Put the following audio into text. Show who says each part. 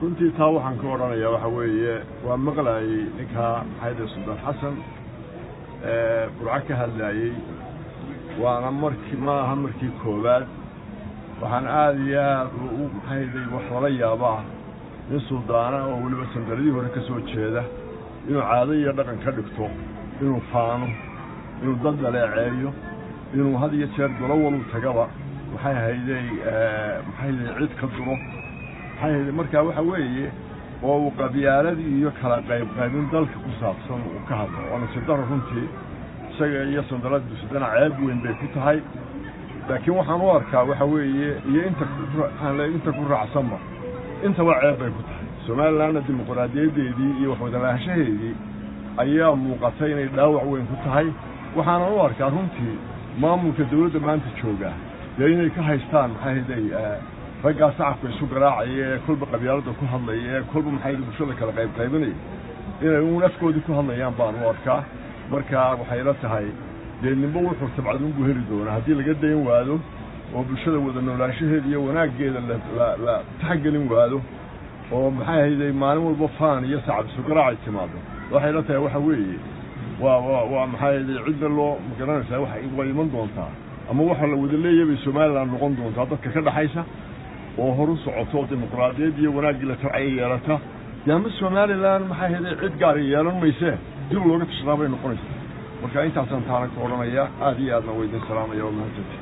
Speaker 1: Runtii taa waxaan ka odhanayaa waxa weeye, waa maqlaayey ninkaa maxayde Suldaan Xasan Burco ka hadlaayey, waana markii ma aha markii koowaad. Waxaan aada iyo aad u maxayday wax lala yaabaa nin suldaana oo weliba sandaladii hore ka soo jeeda inuu caado iyo dhaqan ka dhigto, inuu faano, inuu dad dhaleeceeyo, inuu had iyo jeer golo waluu tagaba maxay hayday maxayday cid ka duro maxay hayday. Markaa waxa weeye oo uu qabyaaladii iyo kala qaybqaybin dalka ku saabsan uu ka hadlo, waa nasiib daro runtii. Isaga iyo sandalada sidana ceeb weyn bay ku tahay, laakiin waxaan u arkaa waxa weeye iyo inta ku raacsanba intaba ceeb bay ku tahay. Somalilandna dimuqraadiyaddeedii iyo waxwadalaanshaheedii ayaa muuqatay inay dhaawac weyn ku tahay. Waxaanan u arkaa runtii maamulka dawladda maanta jooga dee inay ka haystaan maxay hayday raggaa sacabka isu garaacaya ee kolba qabyaaladda ku hadlaya ee kolba maxay bulshada kala qaybqaybinaya, inay uun afkoodii ku hadlayaan baan u arkaa. Marka waxay la tahay dee ninba wuxuu tabcaduunbuu heli doonaa haddii laga dayn waado oo bulshada wada noolaanshaheeda iyo wanaaggeeda la taxgelin waado oo maxay hayday maalin walba faan iyo sacab isu garaacay timaado. Waxay la tahay waxa weeye waa maxay hayday cidna loo magaranaysaa waxa way iman doontaa ama waxa la wada leeyahay bay Somaliland noqon doontaa dadka ka dhaxaysa oo horu socoto oo dimuqraadiyad iyo wanaaggii la tabcaya yeelata. Dee ama Somaliland maxay hayday cid gaar yeelan maysee dib looga tashadaa bay noqonaysaa. Marka intaasaan taana ka odhanaya, aada iyo aadna waa idin salaamaya, waa mahadsanti.